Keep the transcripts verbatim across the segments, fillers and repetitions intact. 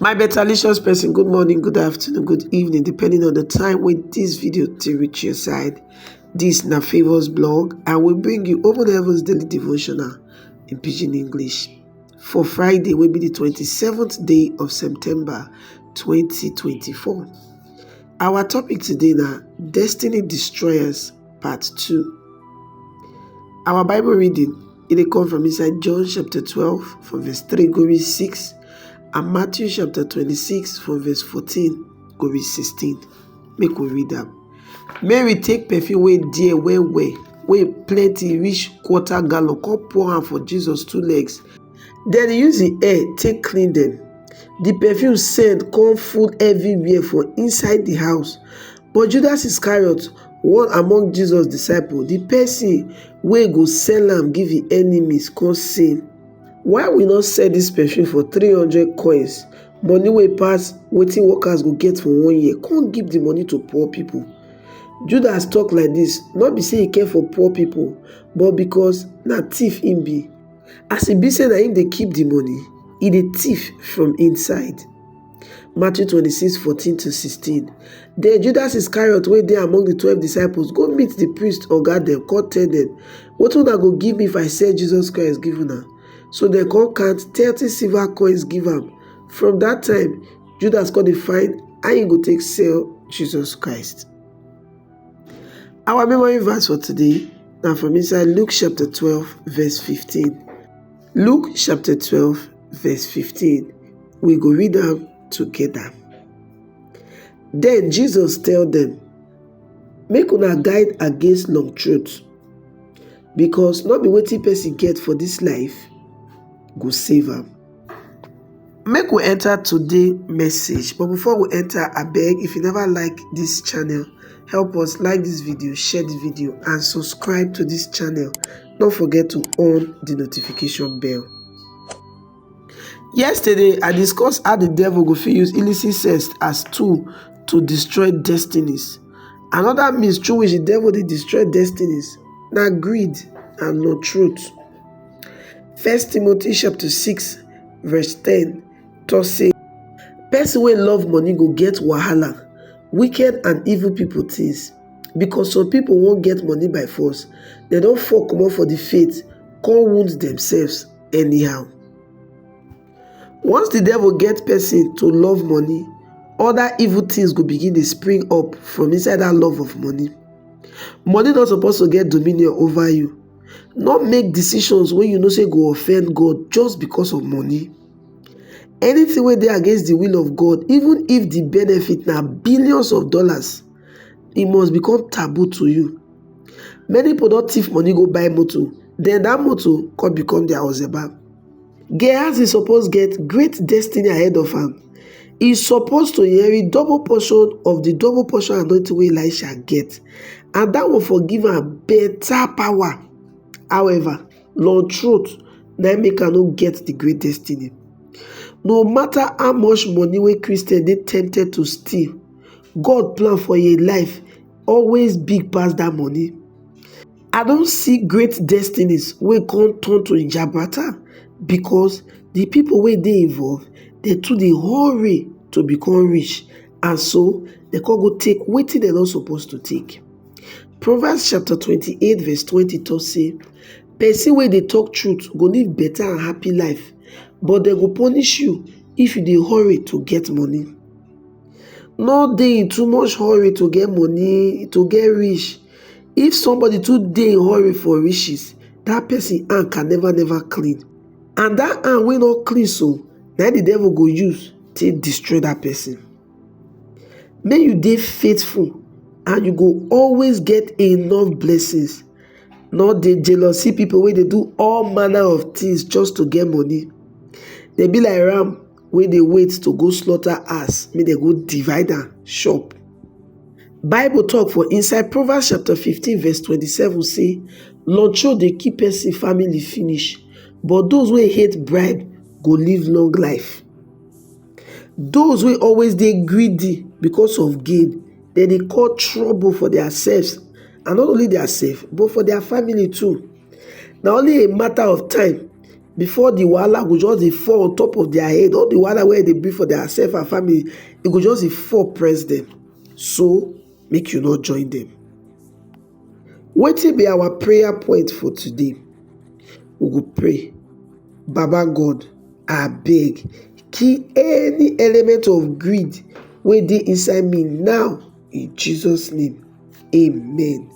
My betalicious person, good morning, good afternoon, good evening, depending on the time when this video to reach your side. This na Favors blog, and we bring you Open Heavens Daily Devotional in Pidgin English for Friday, will be the twenty-seventh day of September twenty twenty-four. Our topic today na Destiny Destroyers, part two. Our Bible reading, it dey come from inside John chapter twelve, from verse three go reach six, and Matthew chapter twenty-six, from verse fourteen go reach sixteen. Make we read am. Mary take perfume wey dear well well, wey plenty reach quarter gallon, come pour am for Jesus two legs. Then he use him hair take clean them. The perfume scent come full everywhere for inside the house. But Judas Iscariot, one among Jesus disciples, the person wey go sell am give him enemies, come say, "Why we not sell this perfume for three hundred coins, money wey pass wetin workers go get for one year, come give the money to poor people?" Judas talk like this, not be say he care for poor people, but because na thief him be. As e be say na him dey keep the money, he dey thief from inside. Matthew twenty-six, fourteen to sixteen. Then Judas Iscariot, wey dey among the twelve disciples, go meet the priest oga dem, come tell dem, "Wetin una go give me if I sell Jesus Christ give una?" So dem come count thirty silver coins give am. From that time, Judas come dey find how he go take sell Jesus Christ. Our memory verse for today na from inside Luke chapter twelve, verse fifteen. Luke chapter twelve, verse fifteen. We go read am together. Then Jesus tell them, "Make una guide against long truth, because not be wetin person get for this life go save am." Make we enter today message, but before we enter, abeg, if you never like this channel, help us like this video, share the video, and subscribe to this channel. Don't forget to on the notification bell. Yesterday, I discuss how the devil go fit use illicit sex as tool to destroy destinies. Another means through which the devil dey destroy destinies na greed and no truth. First Timothy chapter six, verse ten talk say, "Person wey love money go get wahala, wicked and evil people things, because some people wan get money by force, dem don fall comot for the faith, come wound themselves anyhow." Once the devil get person to love money, other evil things go begin dey spring up from inside that love of money. Money no suppose to get dominion over you. No make decisions wey you know say go offend God just because of money. Anything wey dey against the will of God, even if the benefit na billions of dollars, e must become taboo to you. Many people don thief money go buy motor, then that motor come become their ozeba. Gehazi suppose get great destiny ahead of am. He suppose to inherit double portion of the double portion anointing wey Elisha get, and that one for give am better power. However, long truth na im make am no get the great destiny. No matter how much money wey Christian dey tempted to steal, God plan for your life always big pass that money. I don see great destinies wey come turn to jabata because the people wey dey involved, dem too dey hurry to become rich, and so dem come go take wetin dem no suppose to take. Proverbs chapter twenty-eight, verse twenty talk say, "Person wey dey talk truth go live better and happy life, but dem go punish you if you dey hurry to get money." No dey in too much hurry to get money, to get rich. If somebody too dey in hurry for riches, that person hand can never, never clean. And that hand wey no clean so, na the devil go use take destroy that person. Make you dey faithful, and you go always get enough blessings. No dey jealousy people wey dey do all manner of things just to get money. Dem be like ram wey dey wait to go slaughter ass, make dem go divide am chop. Bible talk for inside Proverbs chapter fifteen, verse twenty-seven say, "Long throat dey kill person family finish, but those wey hate bribe go live long life." Those wey always dey greedy because of gain, dem dey call trouble for their selves, and not only their self, but for their family too. Na only a matter of time before the wahala go just dey fall on top of their head, all the wahala wey dey be for their self and family, e go just dey fall press them. So make you not join them. Wetin be our prayer point for today? We go pray. Baba God, I beg, kill any element of greed wey dey inside me now, in Jesus' name. Amen.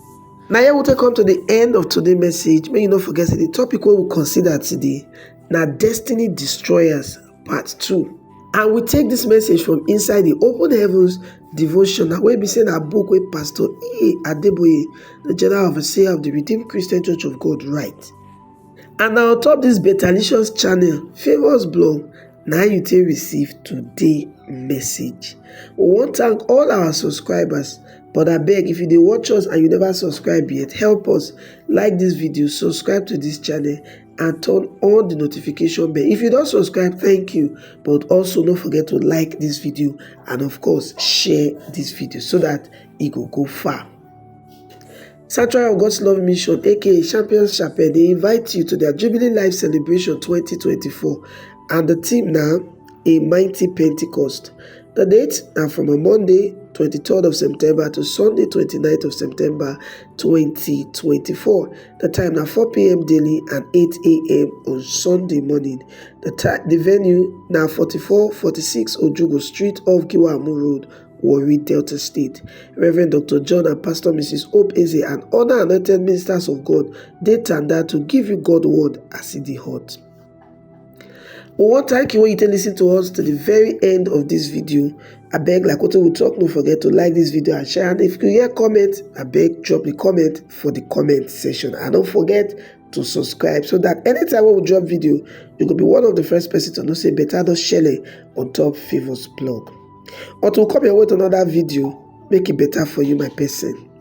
Now here we take come to the end of today's message. May you not forget the topic we will consider today, now destiny destroyers, part two. And we take this message from inside the Open Heavens devotional, where we send a book with Pastor E A Adeboye, the General Overseer of the Redeemed Christian Church of God, right. And now on top this Betalicious channel, Favors blog, now you take receive today message. We want thank all our subscribers, but I beg, if you dey watch us and you never subscribe yet, help us like this video, subscribe to this channel, and turn on the notification bell. If you don't subscribe, thank you, but also don't forget to like this video and of course share this video so that it go go far. Sanctuary of God's Love Mission, aka Champions Chapel, they invite you to their Jubilee Life Celebration twenty twenty-four, and the theme now, a mighty Pentecost. The date now from a Monday, twenty-third of September to Sunday, twenty-ninth of September, twenty twenty-four. The time now four p.m. daily and eight a.m. on Sunday morning. The, ti- the venue now forty-four forty-six Ojugo Street off Giwa Amu Road, Warri, Delta State. Reverend Doctor John and Pastor Missus Hope Eze and other anointed ministers of God dey tanda to give you God word as e dey hot. We wan thank you when you take listen to us to the very end of this video. I beg, like what we talk, don't forget to like this video and share. And if you hear comment, I beg, drop the comment for the comment section. And don't forget to subscribe so that anytime we drop video, you go be one of the first person to know say better don shele on top Favors blog. Until we come your way to another video, make it better for you, my person.